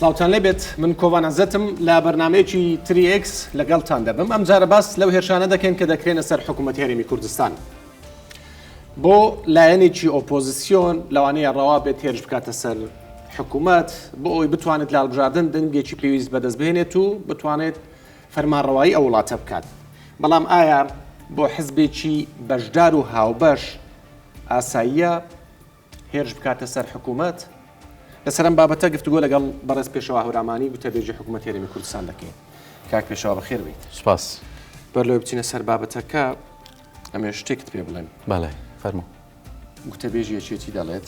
سڵاوتان لێبێت من کۆڤان عزەتم لە بەرنمەیەکی تری ئێکس لەگەڵتان دەبم ئەم جارە باس لەو هێرشانە دەکەین کە دەکرێنە سەر حکوومەت هەرێمی کوردستان بۆ لایەنێکی ئۆپۆزیسیۆن لەوانەیە ڕەوا بێت هێرش بکاتە سەر حکوومەت بۆ ئەوەی بتوانێت لە هەڵبژاردن دەنگێکی پێویست بەدەست بهێنێت و بتوانێت فەرمانڕەوایی ئەو وڵاتە بکات بەڵام ئایا بۆ حزبێکی بەشدار و هاوبەش ئاساییە هێرش بکاتە سەر حکوومەت؟ لەسەر ئەم بابەتە گفتوگۆ لەگەڵ بەڕێز پێشەوا هەورامانی گوتەبێژی حکوومەت هەرێمی کوردستان دەکەین. کاک پێشەوا بەخێر بیت. سپاس. بەر لەوەی بچینە سەر بابەتەکە ئەمێ شتێکت پێ بڵێم. بەڵێ فەرموو. گوتەبێژی یەکێتی دەڵێت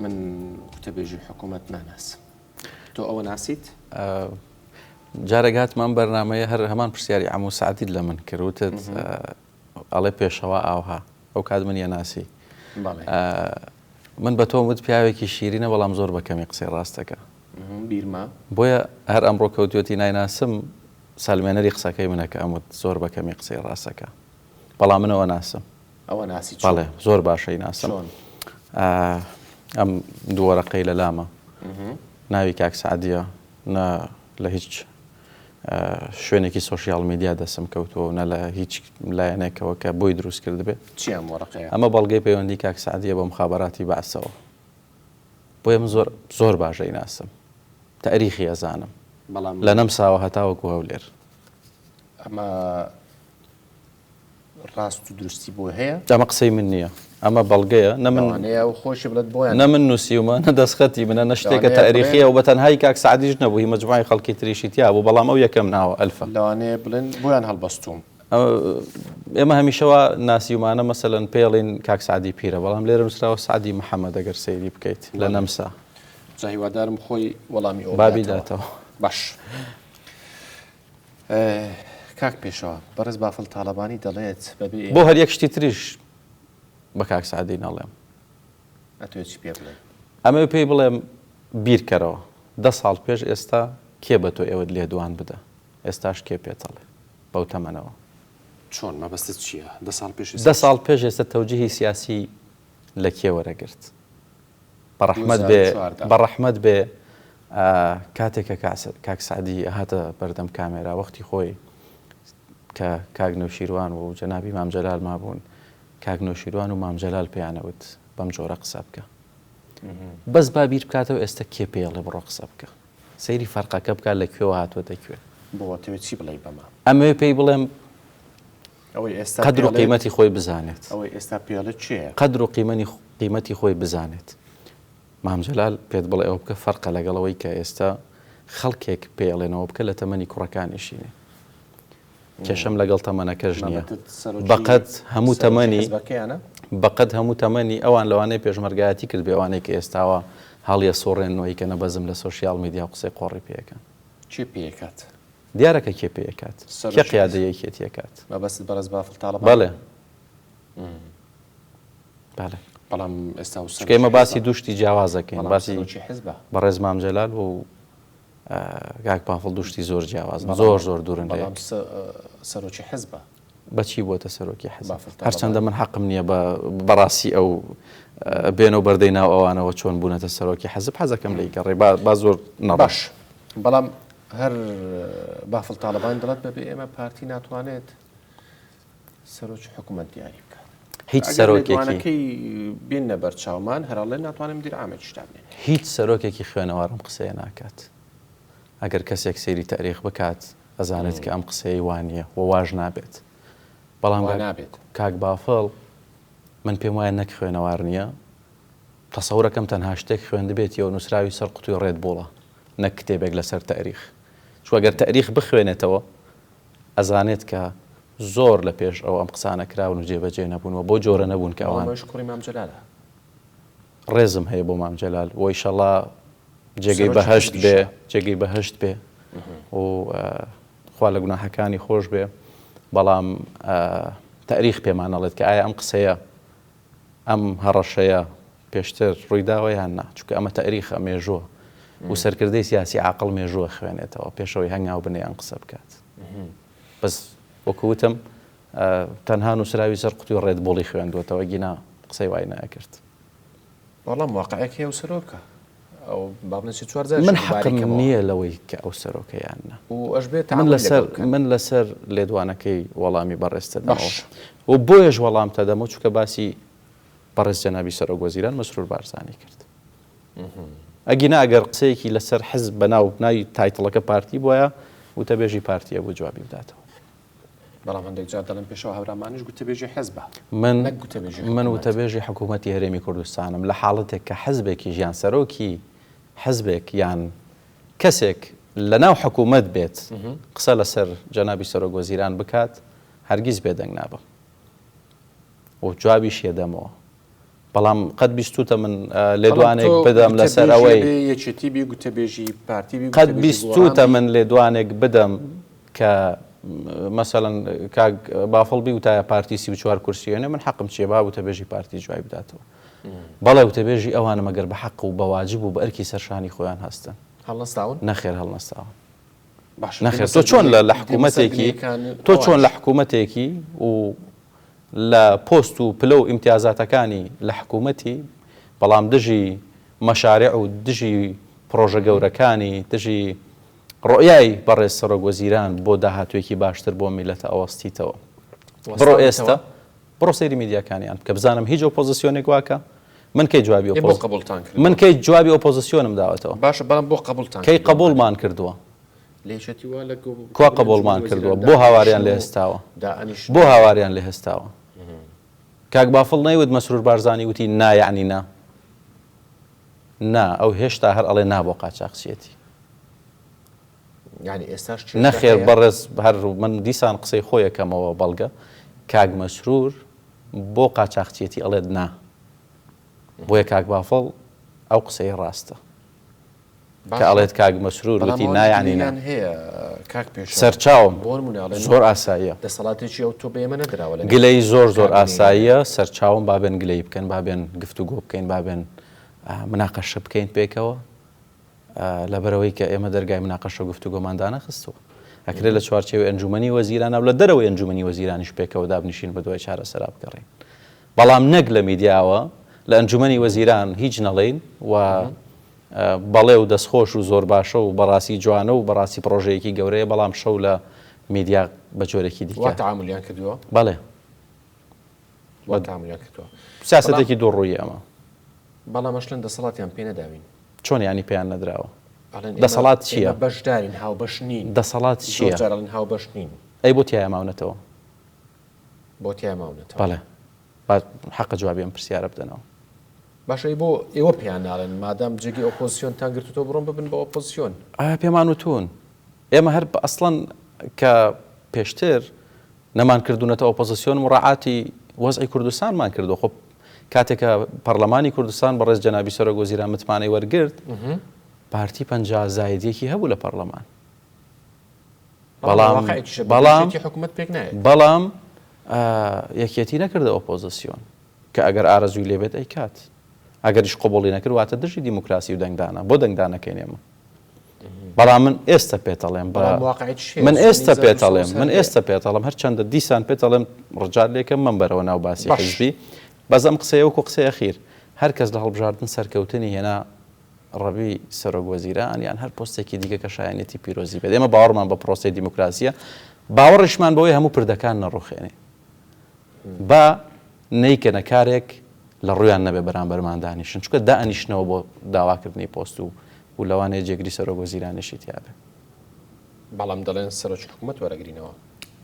من گوتەبێژی حکوومەت ناناسم. تۆ ئەوە ناسیت؟ جارێک هاتمە ئەم بەرنامەیە هەر هەمان پرسیاری عەموو سەعدیت لە من کرد وتت ئەڵێ پێشەوا ئاوها ئەو کات من یەناسی من بە تۆم وت پیاوێکی شیرینە بەڵام زۆر بە کەمی قسەی ڕاستەکە بیرمە بۆیە هەر ئەمڕۆ کەوتوێتی نایناسم سەلمێنەری قسەکەی منە کە ئەم وت زۆر بە کەمی قسەی ڕاستەکە بەڵام منەوە ناسم ئەوە ناسی چۆن؟ بەڵێ زۆر باشەی ناسم. چۆن؟ ئەم دوو وەرەقەی لە لامە ناوی کاک سەعدیە نە لە هیچ شوێنێکی social media دەسم کەوتووە و نە لە هیچ لایەنێکەوە کە بۆی دروست کردبێ. چی ئەم وەرەقەیە؟ ئەمە بەڵگەی پەیوەندی کاک سەعدیە بە مخابەراتی بەعسەوە. بۆیە من زۆر زۆر باش ئەیناسم. تاریخی ئەزانم. بەڵام لە نەمساوە هەتاوەکو هەولێر. ئەمە ڕاست و دروستی بۆ هەیە؟ ئەمە قسەی من نییە، ئەمە بەڵگەیە، نە من لەوانەیە ئەو خۆشی بڵێت بۆیان نە من نووسیومە، نە دەستخەتی منە، نە شتێکە لەوانەیە تاریخییە بڵێن و بە تەنهایی کاک سەعدیش نەبوو، هی مەجموعەی خەڵکی تریشی تیا بوو، بەڵام ئەو یەکەم ناوە، ئەلفە. لەوانەیە بڵێن بۆیان هەڵبەستووم. ئێمە هەمیشە وا ناسیومانە، مەسەلەن پێڵین کاک سەعدی پیرە، بەڵام لێرە نووسراوە سەعدی محەمەد ئەگەر سەیری بکەیت لە نەمسا. جا هیوادارم خۆی وەڵامی ئەوە با بداتەوە. بیداتەوە. باش. کاک پێشەوا، بەڕێز بافڵ تاڵەبانی دەڵێت بەبێ بۆ ئێمە. هەر یەک شتی تریش بە کاک سەعدی نەڵێم. ئەتەوێ چی پێ بڵێی؟ ئەمەوێ پێی بڵێم بیرکەرەوە دە ساڵ پێش ئێستا کێ بە تۆ ئێوەت لێدوان بدە، ئێستاش کێ پێتەڵێ بەو تەمەنەوە؟ چۆن؟ مەبەستت چییە؟ دە ساڵ پێش ئێستا دە ساڵ پێش ئێستا تەوجیهی سیاسی لە کێ وەرەگرت؟ بەڕەحمەت بێ بەڕەحمەت بێ کاتێک کە کاک سەعدی هاتە بەردەم کامێرا وەختی خۆی کە کاک نەوشیروان و جەنابی مام جەلال مابوون کاک نەوشیروان و مام جەلال پێیانەوت بەم جۆرە قسە بکە بەس با بیر بکاتەوە ئێستا کێ پێڵێ بڕۆ قسە بکە سەیری فەرقەکە بکات لە کوێوە هاتووەتە کوێ بۆ تەوێت چی بڵێ بەمە ئەمەوێ پێی بڵێم ئەوەی ئێستا قەدر و پێڵێت قیمەتی خۆی بزانێت. ئەوەی ئێستا پێڵێت کێیە؟ قەدر و قیمەنی قیمەتی خۆی بزانێت. مام جەلال پێت بڵێ ئەوە بکە فەرقە لەگەڵ ئەوەی کە ئێستا خەڵکێک پێی ئەڵێن ئەوە بکە لە تەمەنی کوڕەکانیشی نێ. کێشەم لەگەڵ تەمەنەکەش نییە. مەبەتت سەرۆکی بەقەد هەموو سەرۆکی تەمەنی حزبەکەیانە؟ بەقەد هەموو تەمەنی ئەوان لەوانەیە پێشمەرگایەتی کردبێ ئەوانەی کە ئێستاوە هەڵیەسوڕێنن و ئەیکەنە بەزم لە social media و قسەی قۆڕی پێ ئەکەن. کێ پێی ئەکات؟ دیارە کە کێ پێی ئەکات. کێ قیادەی یەکێتی ئەکات؟ مەبەستت بەڕێز بافڵ تاڵەبانی؟ بەڵێ. بەڵێ. بەڵام ئێستا و چونکە ئێمە باسی دوو شتی جیاواز ئەکەین. باسی سەرۆکی حزبە. بەڕێز مام جەلال و کاک بافڵ دوو شتی زۆر جیاوازن. زۆر زۆر دوورن لە یەک. بەڵام سەرۆکی حزبە. بە چی بووەتە سەرۆکی حزب؟ هەرچەندە من حەقم نییە بە بەڕاستی ئەو بێنە و بەردەی ناو ئەوانەوە چۆن بوونەتە سەرۆکی حەزب حەزەکەم لێی گەڕێ با زۆر نەڕۆم. باش بەڵام هەر بافڵ تاڵەبانی دەڵێت بەبێ ئێمە پارتی ناتوانێت سەرۆکی حکوومەت دیاری بکات. هیچ ئەگەر سەرۆکێکی لێدوانەکەی بێننە بەرچاومان هەر ئەڵێ ناتوانێت مدیر عامێکیش دابنێ. هیچ سەرۆکێکی خوێنەوار ئەم قسەیە ناکات. ئەگەر کەسێک سەیری تەئریخ بکات ئەزانێت کە ئەم قسەیەی وا نییە و واش نابێت. بەڵام وا نابێت. کاک بافڵ من پێم وایە نەک خوێنەوار نییە، تەسەورەکەم تەنها شتێک خوێندبێتیەوە نووسراوی سەر قوتوی ڕێد بوڵە نەک کتێبێک لەسەر تەئریخ. چونکە گەر تەئریخ بخوێنێتەوە ئەزانێت کە زۆر لە پێش ئەو ئەم قسانە کراون و جێبەجێ نەبوون و بەو جۆرە نەبوون کە ئەوان. بەڵام ئەویش کوڕی مام جەلالە. ڕێزم هەیە بۆ مام جەلال و ئیشەڵا جێگەی بەهەشت بێ جێگەی بەهەشت بێ و خوا لە گوناحەکانی خۆش بێ بەڵام تاریخ پێمان ئەڵێت کە ئایا ئەم قسەیە ئەم هەڕەشەیە پێشتر ڕوویداوە یان نا چونکە ئەمە تاریخە مێژووە و سەرکردەی سیاسی عاقڵ مێژووە خوێنێتەوە پێشەوەی هەنگاو بنێ یان قسە بکات بەس وەکو وتم تەنها نووسراوی سەر قوتوی ڕێد بوڵی خوێندووەتەوە گینا قسەی وای نەئەکرد. بەڵام واقعێک هەیە و سەرۆکە. ئەو با بڵێن 34 جار من حەقم نییە لەوەی کە ئەو سەرۆکە یان نا. و ئەشبێ من تەعامولی لەسەر لەگەڵ بکەن. من لەسەر لێدوانەکەی وەڵامی بەڕێزت دەدەمەوە باش. و بۆیەش وەڵامت دەدەمەوە چونکە باسی بەڕێز جەنابی سەرۆک وەزیران مەسرور بارزانی کرد. ئەگینا ئەگەر قسەیەکی لەسەر حزب بەناو ناوی title ەکە پارتی بوایە وتەبێژی پارتیە بوو جوابی بداتەوە. بەڵام هەندێک جار دەڵێن پێشەوا هەورامانیش گوتەبێژی حزبە من نەک گوتەبێژی من حکوومەت. وتەبێژی حکوومەتی هەرێمی کوردستانم لە حاڵەتێک کە حزبێکیش یان سەرۆکی حزبێک یان کەسێک لە ناو حکوومەت بێت قسە لەسەر جەنابی سەرۆک وەزیران بکات هەرگیز بێدەنگ نابم و جوابیشی ئەدەمەوە. بەڵام قەت بیستوتە من لێدوانێک بدەم لەسەر ئەوەی یەکێتی بی گوتەبێژی پارتی بی قەت بیستوتە من لێدوانێک بدەم کە مەسەلەن کاک بافڵ بی وتایە پارتی 34 کورسیێنێ من حەقم چییە با وتەبێژی پارتی جوای بداتەوە بەڵێ وتەبێژی ئەوانە مەگەر بە حەق و بە واجب و بە ئەرکی سەرشانی خۆیان هەستن هەڵنەستاون نەخێر هەڵنەستاون نەخێر تۆ چۆن لە حکوومەتێکی تۆ چۆن لە حکوومەتێکی و لە پۆست و پلە و ئیمتیازاتەکانی لە حکوومەتی، بەڵام دژی مەشاریع و دژی پڕۆژە گەورەکانی، دژی ڕوئیای بەڕێز سەرۆک وەزیران بۆ داهاتوویەکی باشتر بۆ میللەتە ئەوەستیتەوە. بڕۆ ئێستە بڕۆ سەیری میدیاکانیان بکە بزانم هیچ ئۆپۆزسیۆنێک واکە؟ من کەی جوابی ئێ بۆ قبوڵتان کردووە؟ من کەی جوابی ئۆپۆزسیۆنم داوەتەوە؟ باشە بەڵام بۆ قبوڵتان کەی قبوڵمان کردووە؟ کوا قبوڵمان کردووە؟ بۆ هاواریان لێ هەستاوە؟ بۆ هاواریان لێ هەستاوە؟ کاک بافڵ نەیوت مەسرور بارزانی وتی نا یەعنی نا؟ نا ئەو هێشتا هەر ئەڵێ نا بۆ قاچاخچیەتی. نەخێر بەڕێز هەر من دیسان قسەی خۆی ئەکەمەوە بەڵگە کاک مەسرور بۆ قاچاخچیەتی ئەڵێت نا بۆیە کاک بافڵ ئەو قسەی ڕاستە. کە ئەڵێت کاک مەسرور وتی نا یانی نا. سەرچاوم زۆر ئاساییە. گلەیی زۆر زۆر ئاساییە سەرچاوم با بێن گلەیی بکەن با بێن گفتوگۆ بکەین با بێن مناقەشە بکەین پێکەوە لەبەرەوەی کە ئێمە دەرگای مناقەشە و گفتوگۆمان دانەخستووە ئەکرێت لە چوارچێوەی ئەنجومەنی وەزیران و لە دەرەوەی ئەنجومەنی وەزیرانیش پێکەوە دابنیشین بەدوای چارەسەرا بگەڕێین بەڵام نەک لە میدیاوە لە ئەنجومەنی وەزیران هیچ نەڵێین و بەڵێ و دەستخۆش و زۆر باشە و بەڕاستی جوانە و بەڕاستی پڕۆژەیەکی گەورەیە بەڵام شەو لە میدیا بە جۆرێکی دیکە. وا تەعامولیان کردووە؟ بەڵێ. وا تەعامولیان کردووە. سیاسەتێکی دووڕوویە ئەمە. بەڵام ئەشڵێن دەسەڵاتیان پێ نەداوین. چۆن یانی پێیان نەدراوە؟ دەسەڵات چییە؟ ئێمە بەشدارین هاوبەش نین. دەسەڵات چییە؟ زۆر جار ئەڵێن هاوبەش نین. ئەی بۆ تیایا ماونەتەوە؟ بۆ تیا ماونەتەوە؟ بەڵێ با حەقە جوابی ئەم پرسیارە بدەنەوە. باشە ئەی بۆ ئێوە پێیان ناڵێن مادام جێگەی ئۆپۆزسیۆنتان گرتووتەوە بڕۆن ببن بە ئۆپۆزسیۆن؟ ئایا پێمان وتوون؟ ئێمە هەر ئەسڵەن کە پێشتر نەمان کردوونەتە ئۆپۆزسیۆن مڕاعاتی وەزعی کوردستانمان کردووە خۆ کاتێک کە پەرلەمانی کوردستان بەڕێز جەنابی سەرۆک وەزیران متمانەی وەرگرت پارتی 50 زایدیەکی هەبوو لە پەرلەمان. بەڵام بەڵام حکومەت پێک نایەت. بەڵام یەکێتی نەکردە ئۆپۆزسیۆن کە ئەگەر ئارەزووی لێ بێت ئەیکات ئەگەریش قبوڵی نەکرد واتە دژی دیموکراسی و دەنگدانە بۆ دەنگدانەکەین ئێمە بەڵام من ئێستا پێتەڵێم بە من ئێستا پێتەڵێم من ئێستا پێتەڵم هەرچەندە دیسان پێتەڵێم ڕجات لێکەم مەمبەرەوە ناو باسی حزبی بەس ئەم قسەیە وەکو قسەی ئەخیر هەر کەس لە هەڵبژاردن سەرکەوتنی هێنا ڕەبی سەرۆک وەزیران یان هەر پۆستێکی دیکە کە شایەنێتی پیرۆزی بێت. ئێمە باوەڕمان بە پرۆسەی دیموکراسییە، باوەڕیشمان بەوەیە هەموو پردەکان نەڕوخێنین. با نەیکەنە کارێک لە ڕوویان نەبێ بەرامبەرمان دانیشن، چونکە دائەنیشنەوە بۆ داواکردنی پۆست و و لەوانەیە جێگری سەرۆک وەزیرانیشی تیابێ. بەڵام دەڵێن سەرۆکی حکومەت وەرەگرینەوە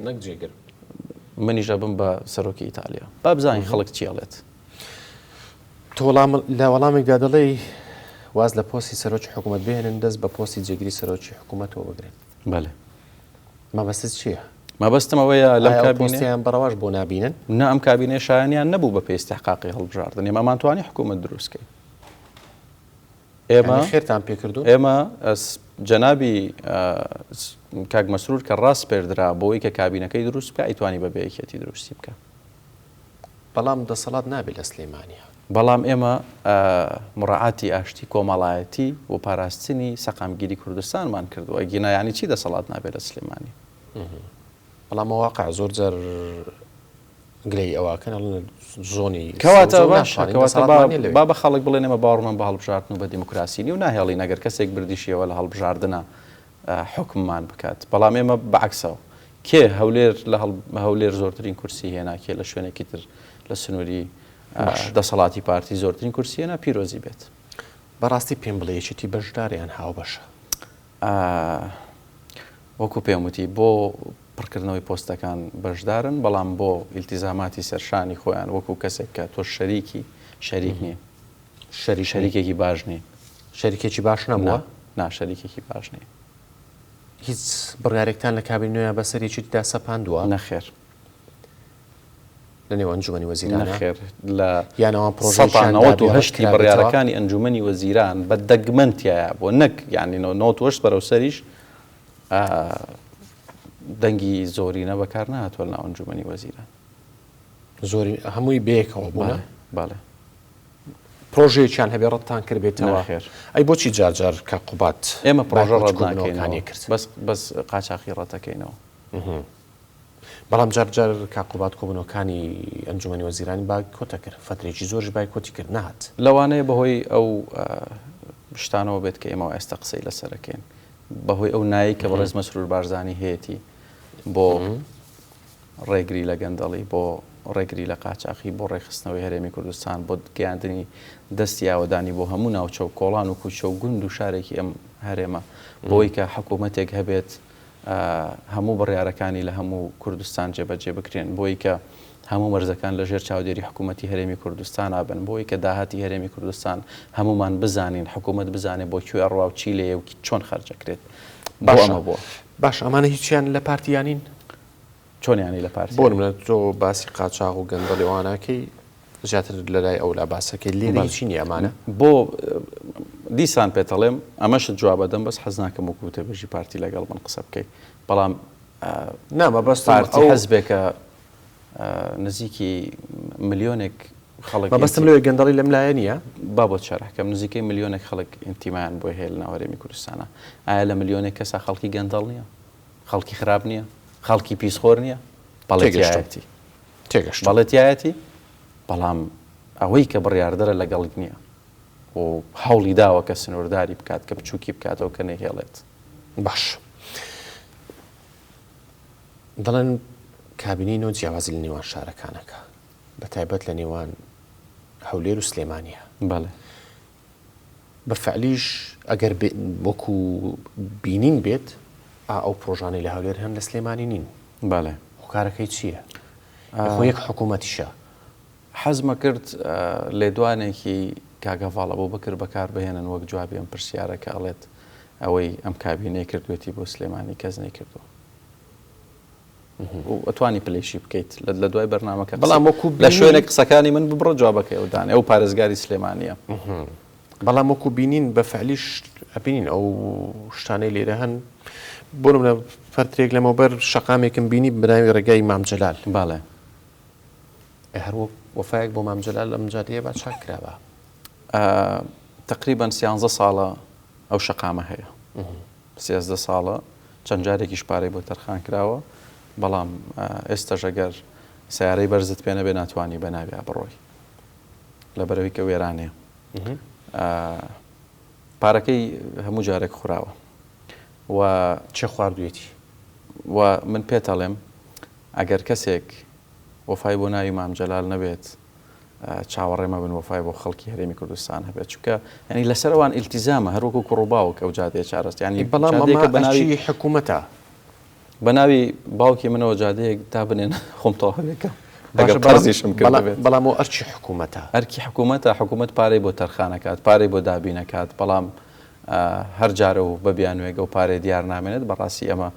نەک جێگر. منیش ئەبم بە سەرۆکی ئیتالیا. با بزانین خەڵک چی ئەڵێت. تۆ لە وەڵامێکدا دەڵێی واز لە پۆستی سەرۆکی حکوومەت بهێنن دەست بە پۆستی جێگری سەرۆکی حکوومەتەوە بگرن. بەلێ. مەبەستت چییە؟ مەبەستم ئەوەیە لەم کابینەیە پۆستیان بەڕەواش بۆ نابینن؟ نا ئەم کابینەیە شایەنیان نەبوو بە پێی ئیستحقاقی هەڵبژاردن ئێمە ئەمانتوانی حکوومەت دروست کەین. ئێمە خێرتان پێکردوون؟ ئێمە جەنابی کاک مەسرور کە ڕاسپێردرا بۆی کە کابینەکەی دروست بکە ئەیتوانی بە بێ یەکێتی دروستی بکە. بەڵام دەسەڵات نابێت لە سلێمانیا. بەڵام ئێمە مراعاتی ئاشتی کۆمەڵایەتی و پاراستنی سەقامگیری کوردستانمان کردووە، ئەگینا یانی چی دەسەڵات نابێت لە سلێمانی؟ بەڵام واقع زۆر جار گلەیی ئەوە ئەکەن ئەڵێن زۆنی کەواتە باشە کەواتە با بە خەڵک بڵێن ئێمە باوەڕمان بە هەڵبژاردن و بە دیموکراسی نیە و ناهێڵین ئەگەر کەسێک بردیشیەوە لە هەڵبژاردنە حوکممان بکات بەڵام ئێمە بەعەکسەوە کێ هەولێر لە هەولێر زۆرترین کورسی هێنا کێ لە شوێنێکی تر لە سنووری دەسەڵاتی پارتی زۆرترین کورسی هێنا پیرۆزی بێت. بەڕاستی پێم بڵێ یەکێتی بەشدارە یان هاوبەشە؟ وەکو پێم وتی بۆ پڕکردنەوەی پۆستەکان بەشدارن، بەڵام بۆ ئیلتیزاماتی سەرشانی خۆیان وەکو کەسێک کە تۆ شەریکی، شەریک نین. شەریک شەریکێکی باش نین. شەریکێکی باش نەبووە؟ نا، شەریکێکی باش نین. هیچ بڕیارێکتان لە کابینەی نوێیا بەسەر یەکێتیدا سەپاندووە؟ نەخێر. لە نێو ئەنجومەنی وەزیرانە؟ نەخێر، لە یان ئەوان پڕۆژەیەکیان دابێ ڕەت 98 ی کرابێتەوە؟ بڕیارەکانی ئەنجومەنی وەزیران بە دەگمەن تیایا بووە، نەک یانی 98 بەرەو سەریش دەنگی زۆرینە بەکار نەهاتووە لەناو ئەنجومەنی وەزیران. زۆری هەمووی بەیەکەوە بوونە؟ بەڵێ. پرۆژەیەکیان هەبێ ڕەتتان کردبێتەوە؟ نەخێر. ئەی بۆچی جار جار کاک قوباد ئێمە پرۆژە بایکۆتی ڕەت کۆبوونەوەکانی ناکەینەوە کرد؟ بەس بەس قاچاخی ڕەتەکەینەوە. بەڵام جار جار کاک قوباد کۆبوونەوەکانی ئەنجومەنی وەزیرانی بایکۆت ئەکرد، فەترەیەکی زۆریش بایکۆتی کرد نەهات. لەوانەیە بەهۆی ئەو شتانەوە بێت کە ئێمە ئێستا قسەی لەسەر ئەکەین، بەهۆی ئەو نایەی کە بەڕێز مەسرور بارزانی هەیەتی بۆ ڕێگری لە گەندەڵی، بۆ ڕێگری لە قاچاخی، بۆ ڕێکخستنەوەی هەرێمی کوردستان، بۆ گەیاندنی دەستی ئاوەدانی بۆ هەموو ناوچە و کۆڵان و کوچە و گوند و شارێکی ئەم هەرێمە، بۆی کە حکوومەتێک هەبێت هەموو بڕیارەکانی لە هەموو کوردستان جێبەجێ بکرێن، بۆی کە هەموو مەرزەکان لە ژێر چاودێری حکوومەتی هەرێمی کوردستانا بن، بۆی کە داهاتی هەرێمی کوردستان هەموومان بزانین، حکوومەت بزانێ بۆ کوێ ئەڕوا و چی لێیە و چۆن خەرج ئەکرێت. بۆ باشە ئەمە بووە. باشە ئەمانە هیچیان لە پارتیا نین؟ چۆن یانی لە پارتیا بۆ نمونە تۆ باسی قاچاغ و گەندەڵی ئەوانە ئەکەی زیاتر لە لای ئەولا باسەکەی لێرە هیچی نییە ئەمانە؟ بۆ دیسان پێتەڵێم ئەمەشت جواب ئەدەم بەس حەز ناکەم وەکو وتەبێژی پارتی لەگەڵ من قسە بکەی بەڵام نا مەبەستم پارتی ئەو حزبێکە نزیکی ملیۆنێک خەڵک مەبەستم لەوێ گەندەڵی لەم لایە نییە؟ با بۆت شەرح کەم نزیکەی ملیۆنێک خەڵک ئینتیمایان بۆی هەیە لەناو هەرێمی کوردستانا ئایا لە ملیۆنێک کەسا خەڵکی گەندەڵ نییە؟ خەڵکی خراپ نییە؟ خەڵکی پیسخۆر نییە؟ بەڵێ تێگەشتم تیایەتی تێگەشتم. بەڵێ تیایەتی بەڵام ئەوەی کە بڕیاردەرە لەگەڵت نییە و هەوڵی داوە کە سنوورداری بکات کە بچووکی بکاتەوە کە نەیهێڵێت. باش دەڵێن کابینەی نۆ جیاوازی لە نێوان شارەکانەکە بە تایبەت لە نێوان هەولێر و سلێمانیە. بەڵێ. بە فعلیش ئەگەر وەکو بینین بێت ئا ئەو پرۆژانەی لە هەولێر هەن لە سلێمانی نین. بەڵێ. هۆکارەکەی چییە؟ خۆ یەک حکوومەتیشە. حەزمە کرد لێدوانێکی کاک هەڤاڵ ئەبوبەکر بەکار بهێنن وەک جوابی ئەم پرسیارە کە ئەڵێت ئەوەی ئەم کابینەی کردوێتی بۆ سلێمانی کەس نەیکردووە و ئەتوانی پلەیشی بکەیت لە دوای بەرنامەکە بەڵام وەکو لە شوێنێک قسەکانی من ببڕە جوابەکەی ئەو دانێ ئەو پارێزگاری سلێمانیە. بەڵام وەکو بینین بە فعلیش ئەبینین ئەو شتانەی لێرە هەن بۆ نمونە فەرترێک لەمەوبەر شەقامێکم بینی بەناوی ڕێگای مام جەلال. بەڵێ. ئێ هەر وەک وەفایەک بۆ مام جەلال ئەم جادەیە با چاک کرابا. تەقریبەن سیانزە ساڵە ئەو شەقامە هەیە. 13 ساڵە چەند جارێکیش پارەی بۆ تەرخان کراوە بەڵام ئێستەش ئەگەر سیارەی بەرزت پێ نەبێ ناتوانانی بە ناویا بڕۆی لەبەرەوەی کە وێرانەیە پارەکەی هەموو جارێک خوراوە و چێ خواردوێتی و من پێتەڵێم ئەگەر کەسێک وەفای بۆ ناوی مام جەلال نەبێت چاوەڕێ مەبن وەفای بۆ خەڵکی هەرێمی کوردستان هەبێت چونکە یانی لەسەر ئەوان ئیلتیزامە هەر وەکو کوڕ و باوک ئەو جادەیە چارەس یانی بەڵام جادەیەکە ئەمە بە ناوی ئەرکی حکوومەتە. بە ناوی باوکی منەوە جادەیەک دابنێن خۆم تەواوێکە ئەگەر باشە بەڵام قەرزیشم بەڵام کردبێت. بەڵام ئەو ئەرکی حکوومەتە. ئەرکی حکوومەتە حکوومەت پارەی بۆ تەرخانەکات پارەی بۆ دابینەکات بەڵام هەر جارە و بە بیانوێک ئەو پارەیە دیار نامێنێت بەڕاستی ئەمە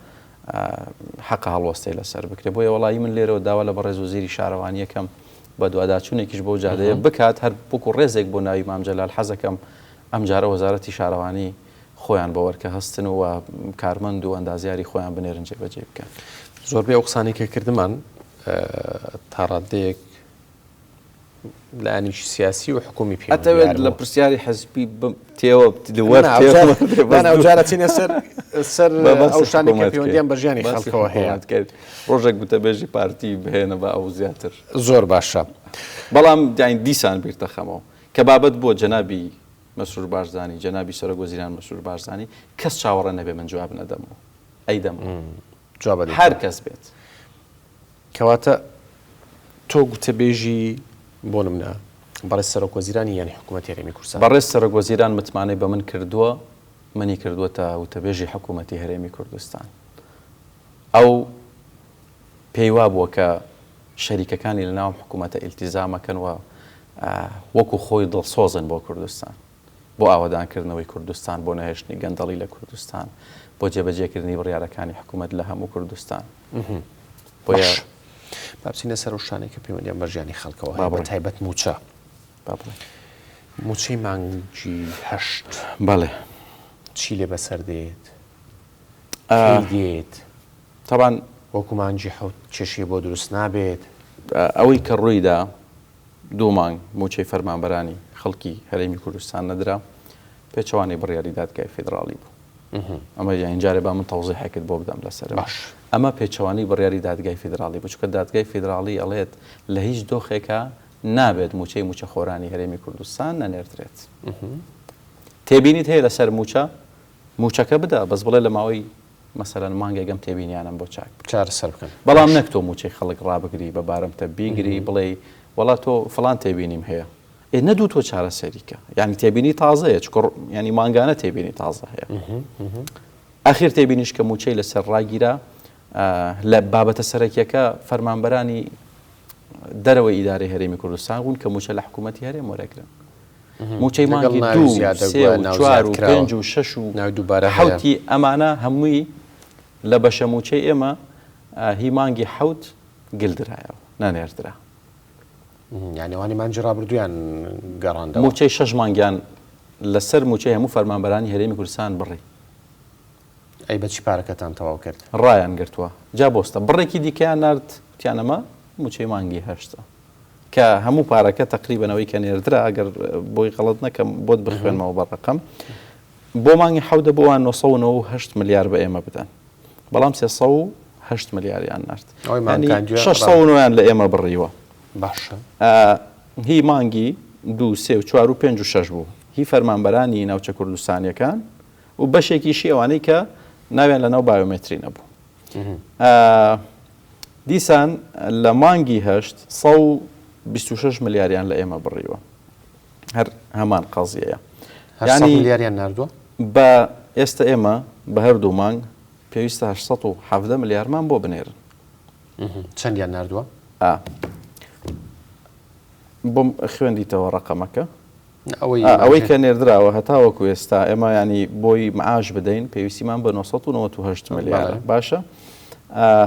حەقە هەڵوەستەی لەسەر بکرێت بۆیە وەڵایی من لێرەوە داوا لە بەڕێز وەزیری شارەوانی ئەکەم بەدواداچوونێکیش بەو جادەیە بکات هەر وەکو ڕێزێک بۆ ناوی مام جەلال حەزەکەم ئەمجارە وەزارەتی شارەوانی خۆیان بەوەرکە هەستن و کارمەند و ئەندازیاری خۆیان بنێرن جێبەجێی بکەن. زۆربەی ئەو قسانەی کە کردمان تا ڕاددەیەک. لایەنێکی سیاسی و حکومی پێوە ئەتەوێت لە پرسیاری حزبی تێوە ئەوجارە چینە سەر سەر ئەو شتانەی کە پەیوەندیان بە ژیانی خەڵکەوە هەیە ڕۆژێک گوتەبێژی پارتی بهێنە بە ئەو زیاتر زۆر باشە بەڵام دیین دیسان بیرتەخەمەوە کە بابەت بۆ جەنابی مەسرور بارزانی جەنابی سەرۆک وەزیران مەسرور بارزانی کەس چاوەڕێ نەبێ من جواب نەدەمەوە ئەیدەمەوە جواب ئەدەیتەوە. هەر کەس بێت. کەواتە تۆ گوتەبێژی بۆ نمونە بەڕێز سەرۆک وەزیرانی یان حکوومەتی هەرێمی کوردستان؟ بەڕێز سەرۆک وەزیران متمانەی بە من کردووە، منی کردووەتە وتەبێژی حکوومەتی هەرێمی کوردستان. ئەو پێی وابووە کە شەریکەکانی لە ناو ئەم حکوومەتە ئیلتیزامەکەن و وەکو خۆی دڵسۆزن بۆ کوردستان. بۆ ئاوەدانکردنەوەی کوردستان، بۆ نەهێشتنی گەندەڵی لە کوردستان، بۆ جێبەجێکردنی بڕیارەکانی حکوومەت لە هەموو کوردستان. بۆیە باش با بچینە سەر ئەو شتانەی کە پەیوەندیان بە ژیانی خەڵکەوە هەیە، بە تایبەت مووچە. با بڵێ. مووچەی مانگی هەشت. بەڵێ. چی لێ بەسەر دێت؟ کەی دێت؟ تەبان وەکو مانگی حەوت کێشەی بۆ دروست نابێت؟ ئەوەی کە ڕوویدا دوو مانگ مووچەی فەرمانبەرانی خەڵکی هەرێمی کوردستان نەدرا، پێچەوانەی بڕیاری دادگای فیدراڵی بوو. ئەمە یانی جارێ با من تەوزیحێکت بۆ بدەم لەسەر باش. ئەمە پێچەوانەی بڕیاری دادگای فیدراڵی بوو، چونکە دادگای فیدراڵی ئەڵێت لە هیچ دۆخێکا نابێت مووچەی مووچەخۆرانی هەرێمی کوردستان نەنێردرێت. تێبینیت هەیە لەسەر مووچە، مووچەکە بدە، بەس بڵێ لە ماوەی مەسەلەن مانگێک ئەم تێبینیانەم بۆ چاک بکە. چارەسەر بکەن. بەڵام نەک تۆ مووچەی خەڵک ڕابگری بە بارمتە بیگری بڵێی وەڵا تۆ فڵان تێبینیم هەیە. ئێ نەدوو تۆ چارەسەری کە. یانی تێبینی تازەیە چونکە یانی مانگانە تێبینی تازە هەیە. ئاخیر تێبینیش کە مووچەی لەسەر ڕاگیرا لە بابەتە سەرەکیەکە فەرمانبەرانی دەرەوەی ئیدارەی هەرێمی کوردستان بوون کە مووچە لە حکوومەتی هەرێم وەرەگرن. مووچەی مانگی دوو و سێ و چوار و پێنج و شەش و حەوتی ئەمانە هەمووی لە بەشە مووچەی ئێمە هی مانگی حەوت گلدرایەوە نەنێردرا. یانی ئەوانی مانگی ڕابردوویان گەڕاندەوە؟ مووچەی شەش مانگیان لەسەر مووچەی هەموو فەرمانبەرانی هەرێمی کوردستان بڕی. ئەی بە چی پارەکەتان تەواو کرد؟ ڕایان گرتووە. جا بۆستە. بڕێکی دیکەیان نارد وتیان ئەمە مووچەی مانگی هەشتە. کە هەموو پارەکە تەقریبەن ئەوەی کە نێردرا ئەگەر بۆی غەڵەت نەکەم بۆت بخوێنمەوە بە ڕەقەم بۆ مانگی حەوت دەبوو ئەوان 998 ملیار بە ئێمە بدەن بەڵام 308 ملیاریان نارد ئەوەی مانگ یانی کاندیان 609یان لە ئێمە بڕیوە باشە هی مانگی دوو سێ و چوار و پێنج و شەش بوو هی فەرمانبەرانی ناوچە کوردستانیەکان و بەشێکیشی ئەوانەی کە ناویان لەناو بایۆمەتری نەبوو دیسان لە مانگی هەشت 126 ملیاریان لە ئێمە بڕیوە هەر هەمان قەزیەیە ینی ملیاریان ناردووە بە ئێستا ئێمە بە هەردوو مانگ پێویستە 817 ملیارمان بۆ بنێرن چەندیان ناردووە؟ بۆم خوێندیتەوە ڕقەمەکە ئەوەی کە نێردراوە هەتاوەکو ئێستا ئێمە ینی بۆی معاش بدەین پێویستیمان بە 998 ملیارە باشە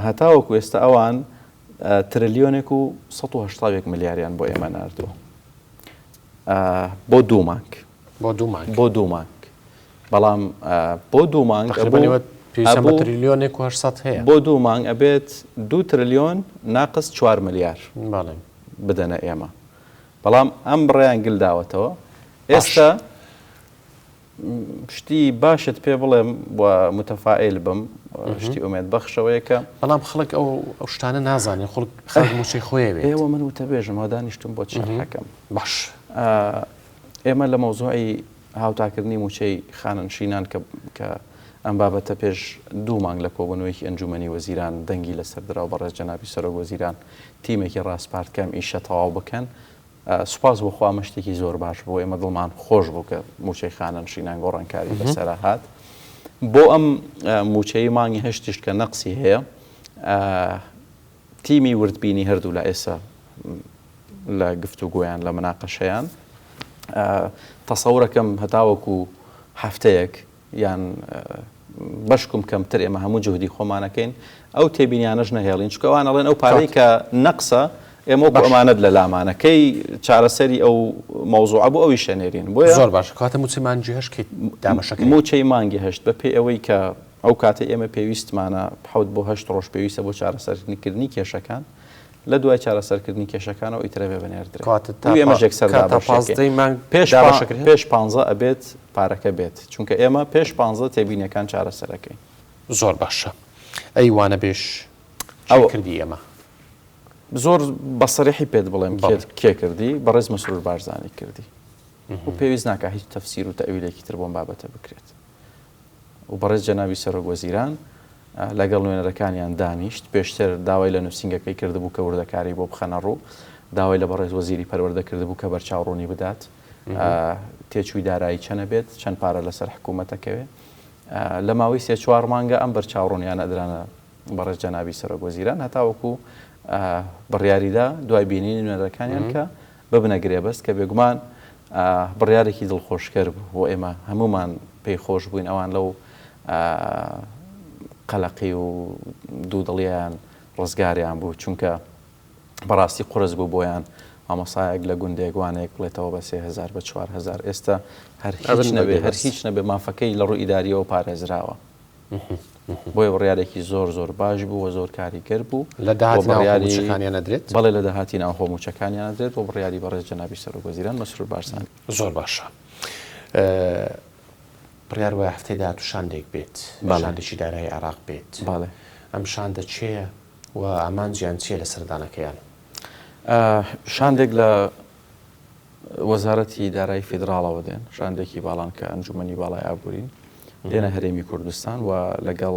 هەتاوەکو ئێستا ئەوان ترلیۆنێک و 181 ملیاریان بۆ ئێمە ناردووە بۆ دوو مانگ بۆ دوو مانگ بۆ دوو مانگ بەڵام بۆ دوو مانگ تریلیۆنێک و 800 هەیە بۆ دوو مانگ ئەبێت دوو ترلیۆن ناقس 4 ملیار بدەنە ئێمە بەڵام ئەم بڕەیان گل داوەتەوە ئێستا شتی باشت پێ بڵێم و متەفائیل بم شتی ئومێد بەخشەوەیە کە بەڵام خەڵک ئەو ئەو شتانە نازانێت خەڵک خەڵک مووچەی خۆی بێت ئێوە من وتەبێژم وا دانیشتم بۆ شەرحەکەم باش ئێمە لە مەوزوعی هاوتاکردنی مووچەی خانەنشینان کە کە ئەم بابەتە پێش دوو مانگ لە کۆبوونەوەیەکی ئەنجومەنی وەزیران دەنگی لەسەر درا و بەڕێز جەنابی سەرۆک وەزیران تیمێکی ڕاسپارد کە ئەم ئیشە تەواو بکەن. سوپاس بۆ خوا ئەمە شتێکی زۆر باش بوو، ئێمە دڵمان خۆش بوو کە مووچەی خانەنشینان گۆڕانکاری بەسەرا هات. بۆ ئەم مووچەی مانگی هەشتیش کە نەقسی هەیە، تیمی وردبینی هەردوو لا ئێستا لە گفتوگۆیان لە مناقەشەیان تەسەورەکەم هەتاوەکو هەفتەیەک یان بەشکم کەمتر ئێمە هەموو جوهدی خۆمانەکەین ئەو تێبینیانەش نەهێڵین چونکە ئەوان ئەڵێن ئەو پارەی کە نەقسە ئێمە وەکو ئەمانەت لە لامانە کەی چارەسەری ئەو مەوزوعە بۆ ئەویش ئەنێرین بۆیە زۆر باشە کەواتە مووچەی مانگی هەشت کەی دابەشەکرێت؟ مووچەی مانگی هەشت بە پێی ئەوەی کە ئەو کاتەی ئێمە پێویستمانە حەوت بۆ هەشت ڕۆژ پێویستە بۆ چارەسەرکردنی کێشەکان. لە دوای چارەسەرکردنی کێشەکانەوە ئیتر ئەبێ بنێردرێت. کەواتە تا و ئێمەش یەکسەر تا دابەشی پازدەی ئەکەین. مانگ پێش دابەش ئەکرێن؟ پێش پانزە ئەبێت پارەکە بێت، چونکە ئێمە پێش پانزە تێبینیەکان چارەسەر ئەکەین. زۆر باشە. ئەی وانەبێژ کێ ئەو کردی ئێمە؟ زۆر بە سەریحی پێت بڵێم کێ بەڵێ. کێ کردی، بەڕێز مەسرور بارزانی کردی. و پێویست ناکا هیچ تەفسیر و تەئویلێکی تر بۆم بابەتە بکرێت. و بەڕێز جەنابی سەرۆک وەزیران لەگەڵ نوێنەرەکانیان دانیشت، پێشتر داوای لە نووسینگەکەی کردبوو کە وردەکاری بۆ بخەنە ڕوو، داوای لە بەڕێز وەزیری پەروەردە کردبوو کە بەرچاوڕوونی بدات تێچووی دارایی چەنە بێت، چەند پارە لەسەر حکوومەت دەکەوێت. لە ماوەی سێ چوار مانگە ئەم بەرچاوڕوونیانە درانە بەڕێز جەنابی سەرۆک وەزیران هەتاوەکو بڕیاریدا دوای بینینی نوێنەرەکانیان کە ببنە گرێبەست کە بێگومان بڕیارێکی دڵخۆشکەر بوو و ئێمە هەموومان پێی خۆش بووین ئەوان لەو قەلەقی و دوودڵیان ڕزگاریان بوو چونکە بەڕاستی قورس بوو بۆیان مامۆسایەک لە گوندێک وانەیەک بڵێتەوە بە 3000 بە 4000 ئێستا هەر هیچ نەبێ هەر هیچ نەبێ مافەکەی لە ڕووی ئیداریەوە پارێزراوە. بۆیە بڕیارێکی زۆر زۆر باش بوو و زۆر کاریگەر بوو. لە داهاتی ناوخۆ مووچەکانیان ئەدرێت؟ بەڵێ لە داهاتی ناوخۆ مووچەکانیان ئەدرێت بۆ بڕیاری بەڕێز جەنابی سەرۆک وەزیران مەسرور بارزانی. زۆر باشە. بڕیار وایە هەفتەی داهاتوو شاندێک بێت، شاندێکی دارایی عێراق بێت. بەڵێ. ئەم شاندە کێیە و ئامانجیان چییە لە سەردانەکەیان؟ شاندێک لە وەزارەتی دارایی فیدراڵەوە دێن، شاندێکی باڵان کە ئەنجومەنی باڵای ئابوورین، دێنە هەرێمی کوردستان و لەگەڵ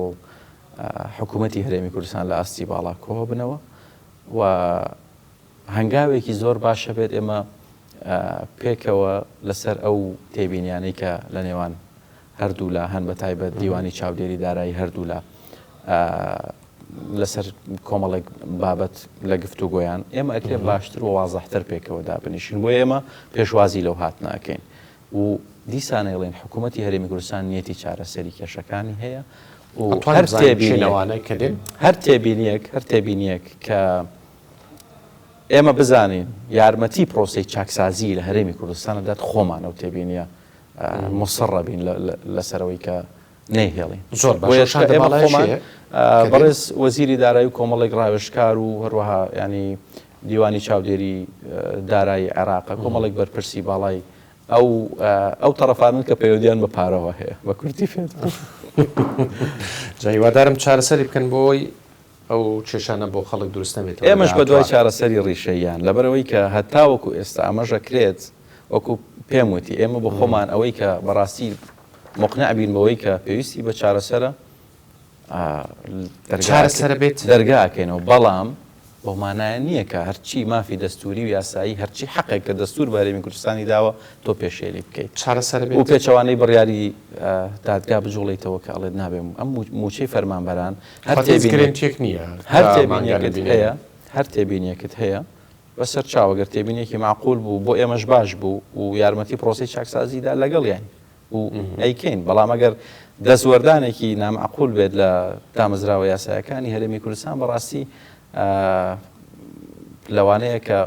حکوومەتی هەرێمی کوردستان لە ئاستی باڵا کۆبنەوە و هەنگاوێکی زۆر باشە بێت ئێمە پێکەوە لەسەر ئەو تێبینیانەی کە لە نێوان هەردوولا هەن بە تایبەت دیوانی چاودێری دارایی هەردوولا لەسەر کۆمەڵێک بابەت لە گفتوگۆیان ئێمە ئەکرێ باشتر و وازحتر پێکەوە دابنیشین بۆ ئێمە پێشوازی لەو هاتناکەین و دیسانەیڵێن حکوومەتی هەرێمی کوردستان نیەتی چارەسەری کێشەکانی هەیە و هەر تێبینەوانە کە دێن هەر تێبینیەک هەر تێبینیەک کە ئێمە بزانین یارمەتی پرۆسی چاکسازی لە هەرێمی کوردستانە دات خۆمانە و تێبینیە مصڕە بین لەسەرەوەی کە نەیهێڵین. زۆر باشە شاندە ئێمە خۆمان بەڕێز وەزیری دارایی و کۆمەڵێک ڕاوێژکار و هەروەها ینی دیوانی چاودێری دارایی عێراقە کۆمەڵێک بەرپرسی باڵای ئەو ئەو تەرەفانن کە پەیوەندیان بە پارەوە هەیە بە کورتی پێت جا هیوادارم چارەسەری بکەن بۆی ئەو کێشانە بۆ خەڵک دروست نەبێتەوە ئێمەش بە دوای چارەسەری ڕیشەییان لەبەرئەوەی کە هەتاوەکو ئێستا ئەمەش ئەکرێت وەکو پێم وتی ئێمە بۆ خۆمان ئەوەی کە بەڕاستی مقنع بین بەوەی کە پێویستی بە چارەسەرە چارەسەرە بێت دەرگا ئەکەینەوە بەڵام بەو مانایە نییە کە هەرچی مافی دەستوری و یاسایی هەرچی حەقێک کە دەستور بە هەرێمی کوردستانی داوە تۆ پێشێلی بکەیت چارەسەرە بێت و پێچەوانەی بڕیاری دادگا بجوڵێیتەوە کە ئەڵێت نابێ ئەم مووچەی فەرمانبەران هەر تێبینیەک نییە هەر تێبینیەکت هەیە هەر تێبینیەکت هەیە بەسەر چاو گەر تێبینیەکی مەعقول بوو بۆ ئێمەش باش بوو و یارمەتی پرۆسەی چاکسازی دا لەگەڵیان و ئەیکەین بەڵام ئەگەر دەستوەردانێکی نامەعقول بێت لە دامەزراوە یاسایەکانی هەرێمی کوردستان بەڕاستی لەوانەیە کە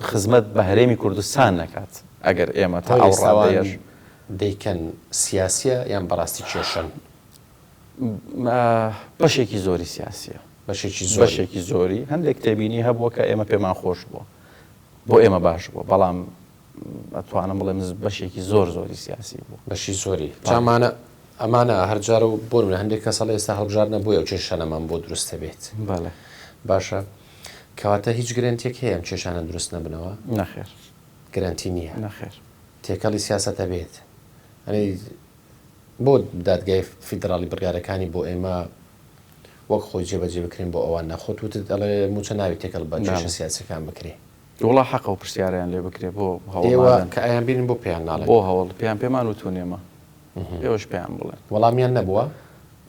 خزمەت بە هەرێمی کوردستان نەکات ئەگەر ئێمە تا ئەو ڕادەیەش دەیکەن سیاسیە یان بەڕاستی کێشەن؟ بەشێکی زۆری سیاسیە. بەشێکی زۆری. بەشێکی زۆری هەندێک تێبینی هەبووە کە ئێمە پێمان خۆش بووە بۆ ئێمە باش بووە بەڵام ئەتوانم بڵێم بەشێکی زۆر زۆری سیاسی بوو. بەشی زۆری جامانە ئەمانە هەر جارە و بۆ نمونە هەندێک کەس ئەڵێ ئێستا هەڵبژاردنە بۆیە ئەو کێشانەمان بۆ دروست دەبێت. بەڵێ. باشە کەواتە هیچ گرەنتیەک هەیە ئەم کێشانە دروست نەبنەوە؟ نەخێر. گرەنتی نییە. نەخێر. تێکەڵی سیاسەت ئەبێت. ئەنی بۆ دادگای فیدراڵی بڕیارەکانی بۆ ئێمە وەک خۆی جێبەجێ بکرێن بۆ ئەوان نا؟ خۆت وتت ئەڵێ مووچە نابێت تێکەڵ بە کێشە سیاسیەکان بکرێ. وەڵا حەقە ئەو پرسیارەیان لێ بکرێ بۆ هەوڵ ئێوە نادەن؟ کە ئەیان بینن بۆ پێیان ناڵێن؟ بۆ هەوڵ پێیان پێمان وتوون ئێمە ئێوەش پێیان بڵێن. وەڵامیان نەبووە؟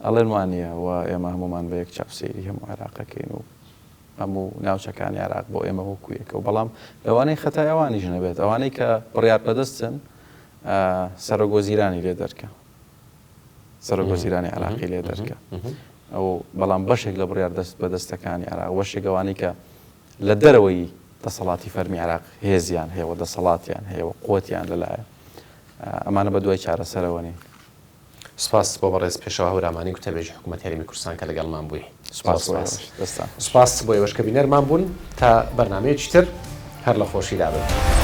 ئەڵێن وا نییە و ئێمە هەموومان بە یەک چاو سەیری هەموو عێراق ئەکەین و هەموو ناوچەکانی عێراق بۆ ئێمە وەکو یەکە و بەڵام لەوانەیە خەتای ئەوانیش نەبێت ئەوانەی کە بڕیار بەدەستن سەرۆک وەزیرانی لێ دەرکە سەرۆک وەزیرانی عێراقی لێ دەرکە ئەو بەڵام بەشێک لە بڕیار دەست بەدەستەکانی عێراق بەشێک ئەوانەی کە لە دەرەوەی دەسەڵاتی فەرمی عێراق هێزیان هەیە و دەسەڵاتیان هەیە و قوتیان لەلایە ئەمانە بە دوای چارەسەرەوە نین. سوپاس بۆ بەڕێز پێشەوا هەورامانی گوتەبێژی حکوومەتی هەرێمی کوردستان کە لەگەڵمان بووی. سوپاس بۆ ئێوەش. دەستتان خۆش. سوپاس بۆ ئێوەش کە بینەرمان بوون. تا بەرنامەیەکی تر هەر لە خۆشیدا بن.